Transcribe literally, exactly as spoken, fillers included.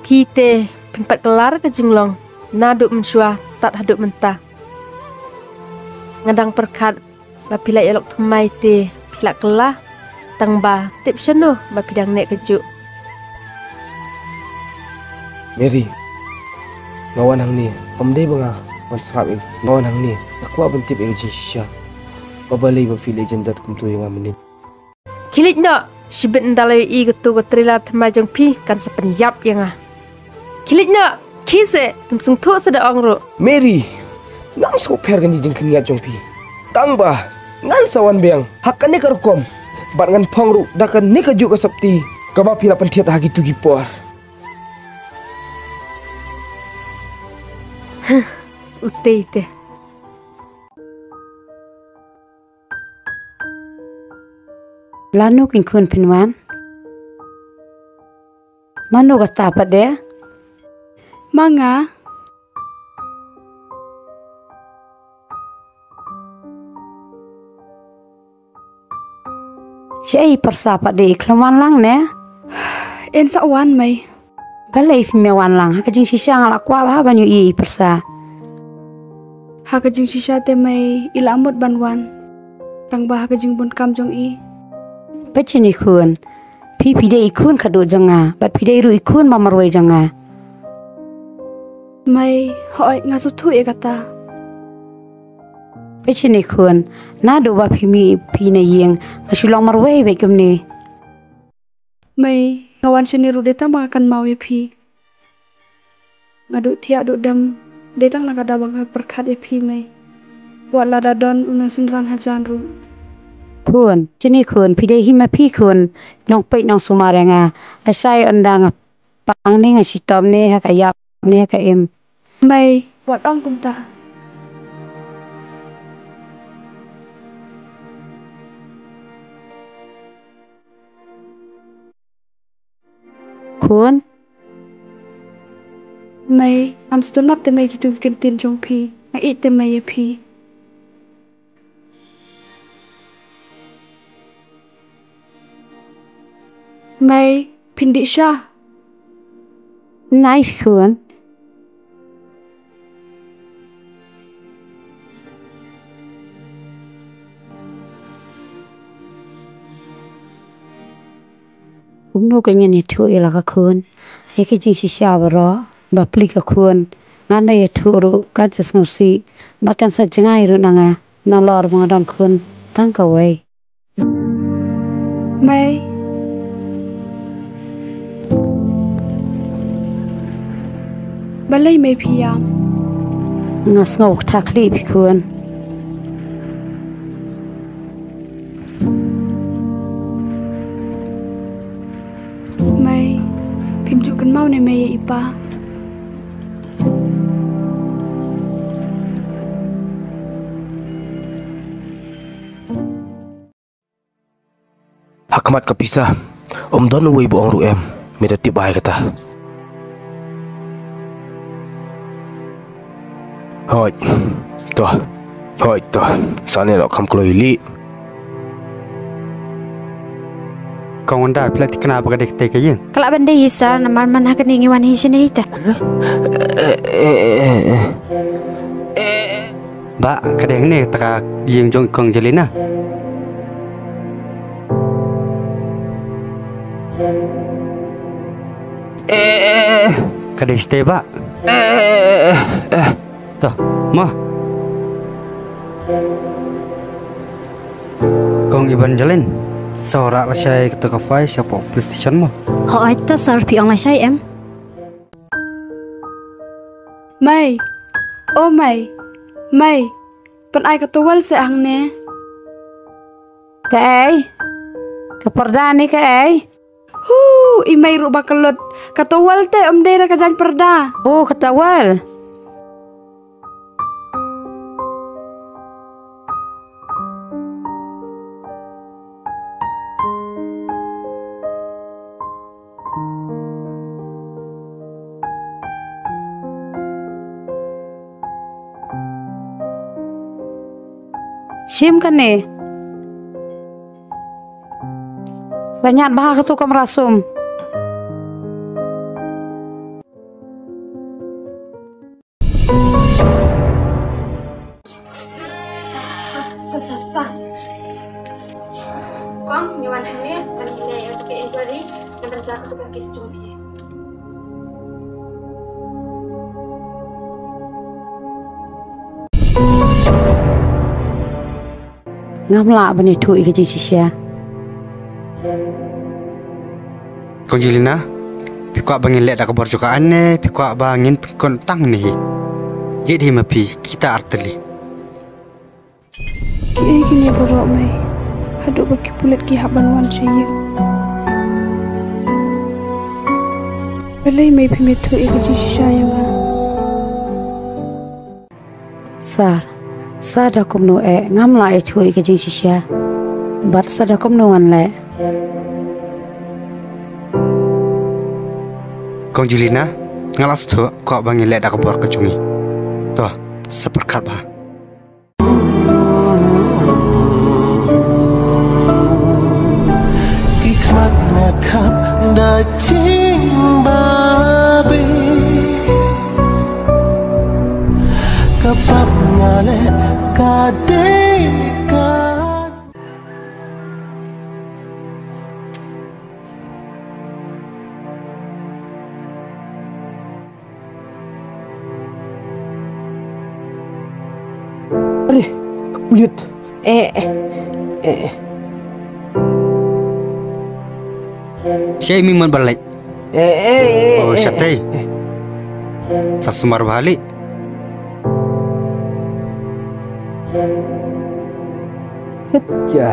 Phi te phin pat kylla ka jinglong naduh mynshuwa tad haduh mynta. Nga dang pyrkhat ba phi la ïalok thymmai te phi la kylla, tang ba tip shano ba phi dang neh kajuh. Mary, nga wan hangne ym dei ba nga wan sngap ïa, nga wan hangne nga kwah ban tip ïa ka jingshisha. Ba balei ba phi leh jingdon kumto ïa nga mynnin? Khie leit noh, shibit ynda la ïohi kato ka trailer thymmai jong phi kan sa pynïap ïa nga. Khie leit noh, khie seh, phim sngewthuh sa da ong ruh. Mary, ngam sngewpher kane ka jingkhynñiat jong phi. Tang ba ngan sa wan biang ha kane ka rukom bad ngan phong ruh da kane kajuh ka sopti kaba phi la pynthied ha kito ki por. Utei te. Lano keiñ khun phin wan? Mano kata pat de? Ma nga. Shaei i pyrsa pat de, i khlem wan lang ne? Yn sa wan mei. Balei phim ïa wan lang? Ha ka jingshisha nga la kwah bha ban ïohi i pyrsa. Ha ka jingshisha te mei i la mut ban wan. Tang ba ha ka jingbun kam jong i. Peit shane khun. Phi phi dei i khun khatduh jong nga bad phi dei ruh i khun ba marwei jong nga. Mei, hooid nga sngewthuh ïa kata. Peit shane khun, naduh ba phi mih phi na ïing nga shu long marwei beit kumne. Mei, nga wan shane ruh dei tang ba nga kynmaw ïa phi. Nga duh thiah duh dem dei tang na ka daw ba nga pyrkhat ïa phi mei. Wat lada don u nongsynran hajan ruh. Khun, shane khun, phi dei hi ma phi khun, nongpeit nongsumar ïa nga. Lashai ynda nga pang ne nga shitom ne ha ka ïap ne ha ka im. Mei, wat ong kumta. Khun. Mei, ngam sngewtynnat te mei kito ki ktien jong phi. Nga ïeit te mei ïa phi. Mei, phin dih sha? Nai khun. Kumno ka ngin ïathuh ïa la ka khun ïa ka jingshisha baroh ba plie ka khun. Ngan da ïathuh ruh kan sa sngewsih bad kan sa jngai ruh na nga nalor ba nga don khun tang kawei. Mei. Balei mei phi ïam? Nga sngew kata khlieh phi khun. Mei, phim ju kynmaw ne mei ïa i pa? Ha khmat ka pisa ym don uwei ba ong ruh em, me da tip bha ïa kata. Hooid. To. Hooid to. Sa ne noh kham kloi li. Kong Wanda, phi la thikna ba ka dei katei ka ïing? Ka lah ban dei hi sir, namar man ha kane ngi wan hi shane hi te. Bah, ka dei hangne kata ka ïing jong i Kong Jelina. Ka dei shatei bah. To, mo. Kong Evangeline, sa wanrah lashai kata ka file shapoh police station mo. Hooid to sir, phi ong lashai em. Mei. O mei. Mei. Pynai ka towel seh hangne. Kaei? Ka parda ne kaei? Hu, i mei ruh ba kyllut. Ka towel te ym dei da ka jaiñ pyrda. Oh, ka towel. Shim kane. Sa ñiad bha katu kamra sum. Kong, ngi wan hangne ban leh ïa katu ka inquiry namar katu ka case jong phi. Ngam lah ban ïathuh ïa ka jingshisha. Kong Julina, phi kwah ba ngin leh da ka bor jong ka aiñ ne phi kwah ba ngin pynkut tang ne hi? Leit hi ma phi kita artylli. Kiei kine baroh mei? Haduh ba ki pulit ki hap ban wan sha ïing. Balei mei phim ïathuh ïa ka jingshisha ïa nga? Sir, sir da kumno eh, ngam lah ïathuh ïa ka jingshisha. Bad sir da kumno ngan leh? Kong Julina, nga la sngewthuh, kwah ba ngin leh da ka bor ka jong ngi. To, sa pyrkhat bha. Ki khmat nga khap da jingbabe. Ka pap nga leh ka dei ka. Are, ka pulit. Eh, eh, eh, eh. Shaei mi mon ba leit? Eh, eh, eh, oh, eh, shatei. Eh, eh. Sa sumar bha lei. Hit ya.